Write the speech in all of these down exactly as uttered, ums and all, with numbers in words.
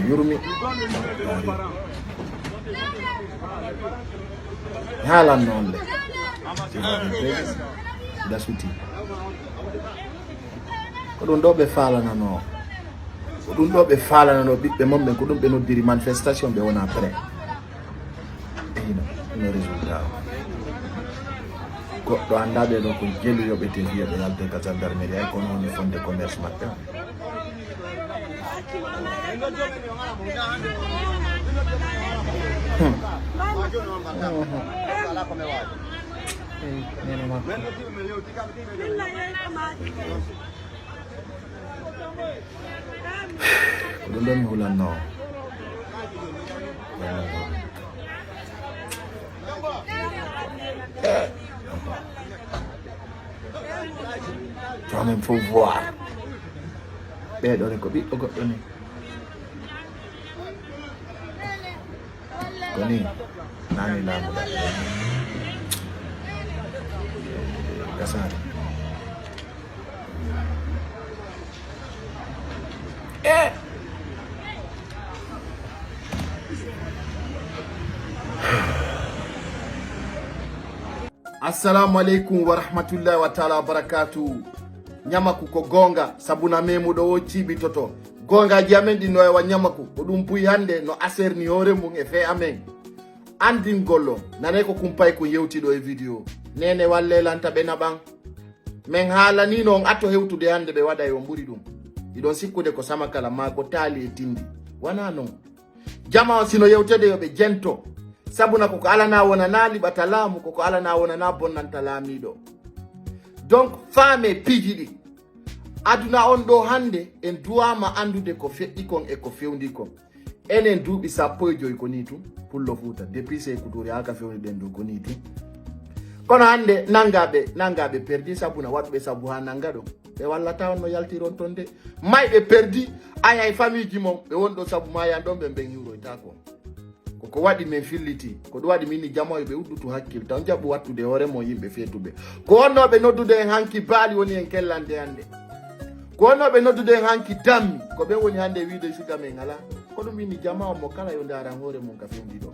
Yurmi. Haalan noon le. Dasuti. Ko ɗum ɗo ɓe faalananoo. Ko ɗum ɗo ɓe faalananoo ɓiɓɓe mon ɓen, ko ɗum ɓe noddiri manifestation, ɓe wona prêt. Hino, hino résultat o. Goɗɗo anndaa ɓe ɗo ko jelu yoɓete, wiya ɓe yalta ka gendarmerie, ay kono woni fonde commerce maɓɓe. Hmm. Ko ɗum ɗon mi hulanno. Quand même, faut voir. Ɓeeɗo ne ko ɓiɗɗo goɗɗo ni. Ko ni nani laamu da. Gasani. Eh! Assalamu aleykum wa rahmatullahi wa taala wa barakatuhu. Ñamaku ko goonga, sabuna memuɗo o ciiɓitoto. Goongaaji amen ɗin no e wa ñamaku, ko ɗum buy hannde no aserni hoore mum e fee amen. Anndingol on, nanee ko kumpay ko yewti ɗo e video. Nene walle lanta ɓe naɓan. Men haalaniino on ato hewtude hannde ɓe waɗay on ɓuri ɗum. Iɗon sikkude ko Samakala maa ko taali e tindi. Wanaa non. Jama on sino yewtede yo ɓe jento. Sabuna koko alanaa wonanaa liɓata laamu, koko alanaa wonanaa bonnanta laamiiɗo. Donc, faame piiji ɗi. Aduna on ɗo hannde, en duwaama anndude ko feƴƴi kon e ko fewndi kon. Enen duuɓi sappo e joy ko nii tun, Pullo Fuuta, depuis Seeku Tuuri haa ka fewni ɗen ɗo ko nii tun. Kono hannde, nanngaaɓe, nanngaaɓe perdi sabuna waɗuɓe sabu haa nannga ɗo. Ɓe wallata on no yaltiron ton de. Mayɓe perdi, ay hay famiiji mon, ɓe won ɗo sabu maayan ɗon, ɓen ɓen hiwroytaako. Ko ko waɗi men filliti, ko ɗum waɗi min ni jamoyo ɓe uddutu hakkil, taw jaɓu wattude hoore mon yimɓe feetuɓe. Ko wonnooɓe noddude en hanki baali woni en kellande hannde. Ko wonnooɓe noddude en hanki dammi, ko ɓen woni hannde wiide suga men alaa. Ko ɗum min ni jama on mo kala yo ndaaran hoore mum ka fewndi ɗo.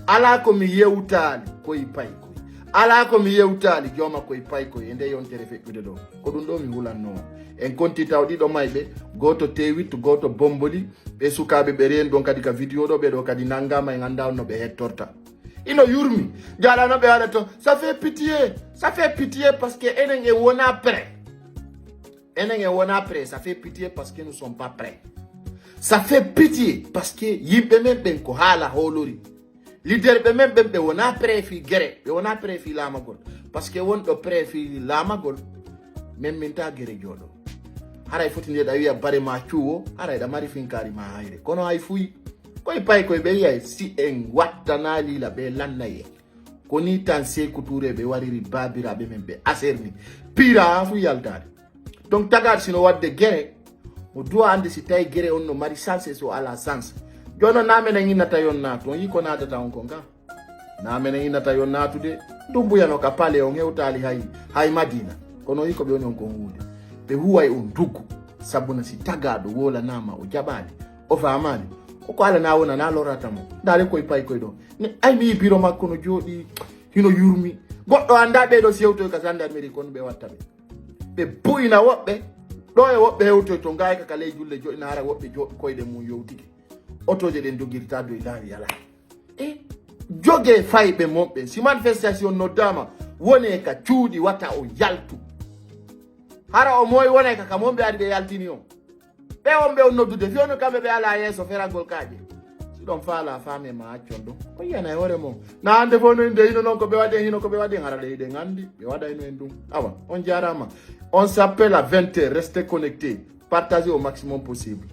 Alaa ko mi yewtaali, koy pay koy. Alaa ko mi yewtaali, jooma koy pay koy e nde yontere feƴƴude ɗo. Ko ɗum ɗo mi hulanno. En konti taw ɗiɗo mayɓe, gooto Tewit, gooto Bomboli, ɓe sukaaɓe ɓe reen ɗon kadi ka video ɗo, ɓe ɗo kadi nanngaama en anndaa on no ɓe hettorta. Ino yurmi, jaalano ɓe haala to, ça fait pitié, ça fait pitié parce que enen en wona prêt. Enen en wona prêt, ça fait pitié parce que nous sommes pas prêts. Ça fait pitié parce que yimɓe men ɓen ko haala hoolori. Leader ɓe men ɓen ɓe wona prêt fii gere, ɓe wona prêt fii laamagol. Parce que wonɗo prêt fii laamagol, men minta gere jooɗo. Haray foti nde ɗa wiya bare ma cuwo, haray ɗa mari finkaari ma hayre. Kono hay fuy, koye pay koye ɓe yiyay si en wattana liila ɓe lannay en. Ko ni tan Seeku Tuure ɓe wariri baabiraaɓe men ɓe aserni. Piira haa fuy yaltaade. Donc tagaaɗo sino waɗde gere, mo duwa annde si tawi gere on no mari chance e so alaa chance. Jooni on naa menen innata yon naatu, on yii ko naatata on kon ka. Naa menen innata yon naatude, Dumbuya no ka pale on hewtaali hay, hay Madina. Kono on yii ko ɓe woni on kon huude. Ɓe huway on ndugu, sabuna si tagaaɗo woolanaama o jaɓaali, o faamaali, ko ko alanaa wona naa lorata mo. Ndaare koye pay koye ɗo. Ne ay mi yii biro makko no jooɗi, hino yurmi. Goɗɗo anndaa ɓee ɗo si yewtoy ka gendarmerie kon ɓe watta ɓe. Ɓe bu'ina woɓɓe, ɗo e woɓɓe hewtoy to ngaayka ka ley julle joɗina hara woɓɓe jo-, koyɗe mum yowtike. Otooje ɗen dogirta dow laawi alaa. E jogee fayɓe mon ɓen. Si manifestation noddaama, wonee ka cuuɗi wata o yaltu. Hara o moy wonee ka ka mon ɓe ari ɓe yaltini on. Ɓe on ɓe on noddude, fii on no kamɓe ɓe alaa yeeso feragol kaaƴe. Si ɗon faala faame ma accon ɗum. O yiyana e hoore mon. Na hannde fof no inde hino noon ko ɓe waɗi en, hino ko ɓe waɗi en, hara leyɗe en anndi, ɓe waɗayno en ɗum. Awa, on jaaraama. On s'appelle à vingt heures, restez connectés. Partagez au maximum possible.